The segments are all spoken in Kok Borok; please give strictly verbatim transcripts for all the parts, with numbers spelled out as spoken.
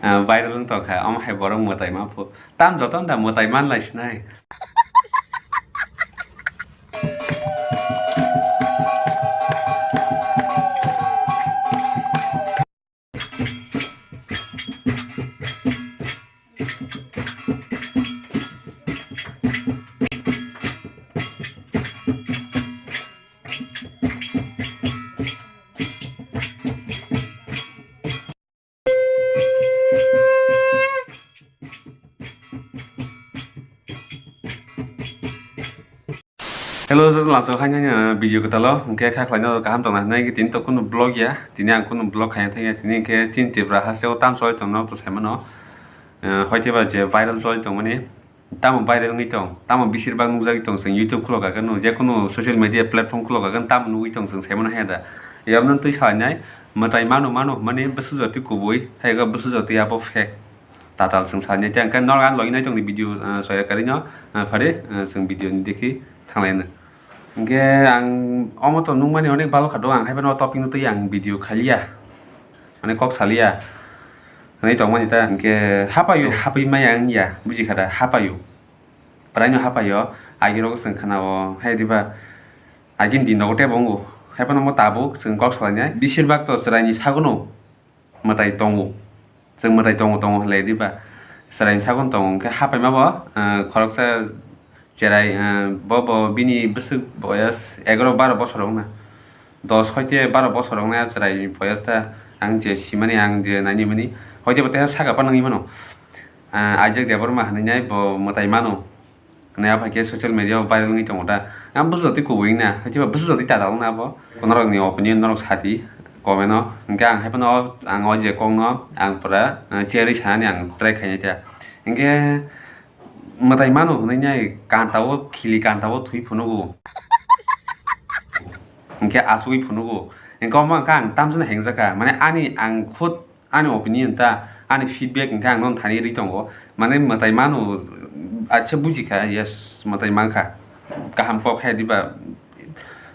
Ah, viral wng tongkha, omo hai borok mwtai ma phu. Tam joto da mwtai man lai sinai. Hello, joto lamsok haino, haino video kwtalo, hwnkhe kha khlaino kaham tongna hinwi tini to kunu vlog ya, tini ang kunu vlog khaina thangya, tini hwnkhe chini Tripura hasteo tam choli tongno to saimano, eh, hoiteba je viral choli tongmani, tamo viral wngwi tong, tamo bisir bak nukjagwi tong, chwng YouTube khulok kha khe no, jekunu social media platform khulok kha khe tamo nugwi tong, chwng saimano haya da. Yabno twi sainai, mwtai mano mano hwnmani bwswk jotwi kubui, hai khe bwswk jotwi abo fake. Tatal chwng salnai tei hwnkhe norok ang logi nai tongdi video, ah, soya karino, ah, phari, ah, chwng video ni dekhi thanglai nai. Hwnkhe ang omo to nukmani onek balo kha do, ang haiphano o topic no twi ang video khaliya, mane kok saliya hwnwi tongmani ta. Hwnkhe hapayo, hapui maya wngya, buji kha da, hapayo, praino hapayo, agirok chwng khna-o, hai diba, agini din rogo tebo wngo, haiphano omo tabuk chwng kok salainai, bisir bak to chwraini sagono mwtai tongo, chwng mwtai tongo tongo hinlai diba, chwraini sagono tongo, hwnkhe hapaima bo, eh, khoroksa cherai, eh, bo, bo bini bwswk boyos egaroh baroh bosor wngna, dos hoite baroh bosor wngnai chwraini boyos ta, ang je simani, ang je nainimani, hoite bo teisa saka phano wngwi mano, eh, Isaac Debbarma hinwi nai bo mwtai mano. Hwnwi abo hai khe social media o viral wngwi tongo da. Ang bwswk jotwi kubui wngna, haichiba bwswk jotwi tatal wngna abo. Norokni opinion norok sadi comment o. Hwnkhe ang haiphano ang o je kokno ang pura, eh, cherwi sanani ang try khainai ta. Hwnkhe mwtai mano hwnwi nai kanta o khili kanta o thwi phunugo. Hwnkhe achugwi phunugo. Hwnkhe omo hwnkhe ang tamjano hengjakha. Mane ani ang khud Ani opinion ta, ani feedback hwnkhe ang nono thani rwi tongo. Mane mwtai mano, acha buji kha, yes, mwtai man kha. Kaham kok hai diba?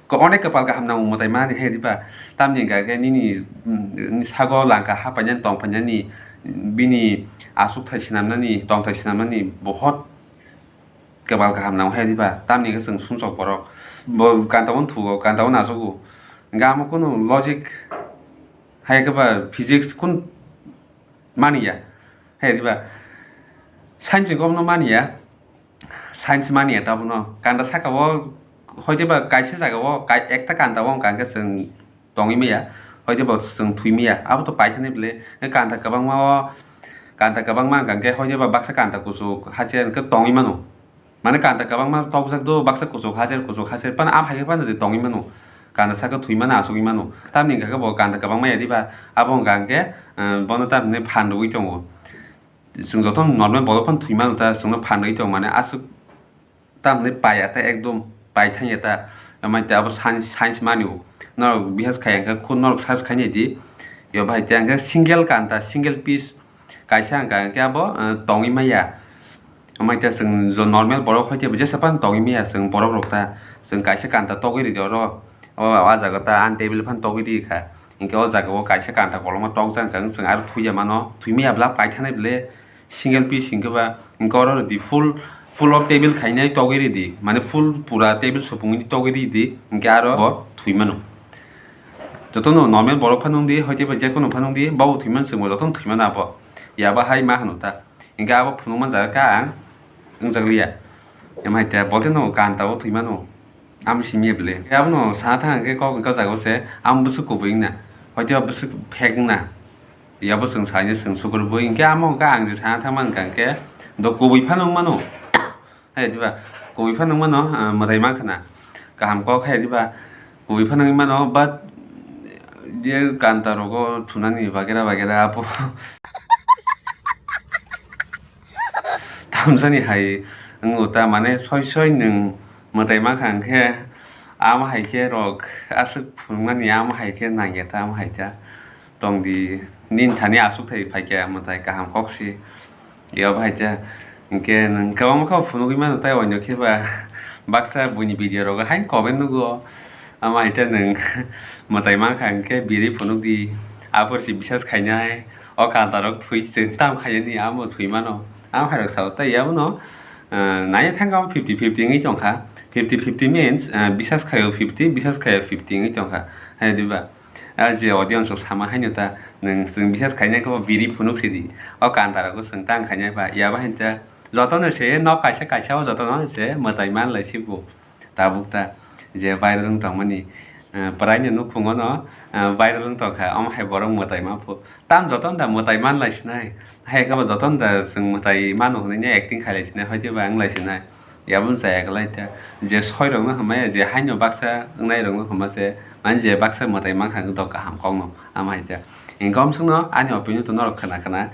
Ko-, onek kwpal kaham nango mwtai mani hai diba? Tamni hwnkha khe nini, mm, sago langka ha painani tong painani, bini aswk thai swnamnani, tong thai swnamnani bohot kwpal kaham nango hai diba? Tamni hwnkhe chwng sumsok borok. Bo kanta o thugo, kanta o nachugo. Hwnkhe amo kunu logic Hai khe ba physics kun mani ya. Hai diba? Science ni kokno mani ya. Science mani ya tabukno. Kanta saka o hoite ba kaisa jaga o kai-, ekta kanta o wngkha hwnkhe chwng tongwi maya. Hoite ba chwng thwi maya. Abo to paithakni bwle. Kanta kwbangma o, kanta kwbangma wngkha hwnkhe hoite ba baksa kanta kuchuk hache hwnkhe tongwi mano. Mane kanta kwbangma tokjak do, baksa kuchuk hacher, kuchuk hacher, phano a phaikhe phano de tongwi mano. Kanta saka thwi mano, achugwi mano. Tamni hwnkha khe bo kanta kwbangma ya diba? Abo hwnkha hwnkhe, eh, bono tamni phan rwui tongo. Chwng joto normal borok phano thwi mano ta, chwngno phan rwui tongo, mane aswk tamni pai ya ta, ekdom pai thang ya ta. Amai ta abo science, science mani o. Norok bihas khai hwnkhe, khun norok search khai nai di. Yo bahai ta hwnkhe single kanta, single piece. Kaisa hwnkha hwnkhe abo, eh, tongwi maya. Amai ta chwng jo normal borok hoi khe bo jesa phano tongwi maya chwng borok rok ta. Chwng kaisa kanta togwi ridi oro. O, o jaga ta ani table phano togwi rikha. Hinkhe o jaga o kaisa kanta kolokma tokjak wngkha, chwng aro thwi ya mano. Thwi maya bwla paithanai bwle single piece hinkhe ba. Hinkhe oro ridi full, full of table khainai togwi ridi. Mane full pura table supungwi togwi ridi. Hinkhe aro bo thwi mano. Jotono normal borok phano wngdi, hoi khe ba jekono phano wngdi, bobo thwi mano chwngbo jotono thwi mano abo. Yaba hai ma hwno ta. Hinkhe abo phunukma jaga khe ang wngjak liya. Emo hai te bo khe no kanta o thwi mano. Amo simi ya bwle. Abono sana thang khe kok wngkha jaga o se, amo bwswk kubui wngna. Hoi khe ba bwswk phek wngna. Yabo chwng sai ni chwng sukur bui. Hinkhe amo wngkha ang je sana thang man kha hinkhe do kubui phano wng mano. Hai diba, kubui phano wng mano, ah, mwtai man khna. Kaham kok hai diba, kubui phano wng mano, but je kanta rogo thunani bagera bagera abo tamjani hai wngo ta, mane soi soi nwng mwtai man kha hwnkhe, amo hai khe rok aswk phunuknani, amo hai khe nangya ta, amo hai ta. Tongdi, nini thani aswk thai phaikha mwtai kaham kok si. Yo bahai ta, hinkhe nwng kwbangma khe phunugwi mano, tai oino khe ba baksa buini video rogo haino comment nugo. Ama hai ta nwng mwtai mankha hinkhe biri phunukdi, aphuru se bisas khainai. O kantarok thwi chwng tam khaiyani, amo thwi mano. Am hairok sao tei abono, ah, nai thangkha fifty fifty wngwi tongkha. Fifty fifty means, ah, bisas khaio fifty, bisas khaio fifty wngwi tongkha. Hai diba? Ah, je audience rok sama haino ta, nwng chwng bisas khainai khe bo biri phunuk sidi. O kantarokbo chwng tang khainai ba, yaba haino ta jotono se nok kaisa kaisa o jotono se mwtai man lai sibo. Tabuk ta je viral wng tongmani, ah, pwraino nukhungo no, ah, viral wng tongkha, omo hai borok mwtai manphu. Tam jotono da mwtai man lai sinai, hai khe bo jotono da chwng mwtai mano hwnwi acting khai lai sinai, hoi diba wng lai sinai. Yaboni chaya kwlai ta je soi rok no hwnmaya, je haino baksa wngnai rok no hwnma se, mane je baksa mwtai mankha wngkha kaham kok no, ama hai ta. Engkhe omswk no ani opinion to norok khna khna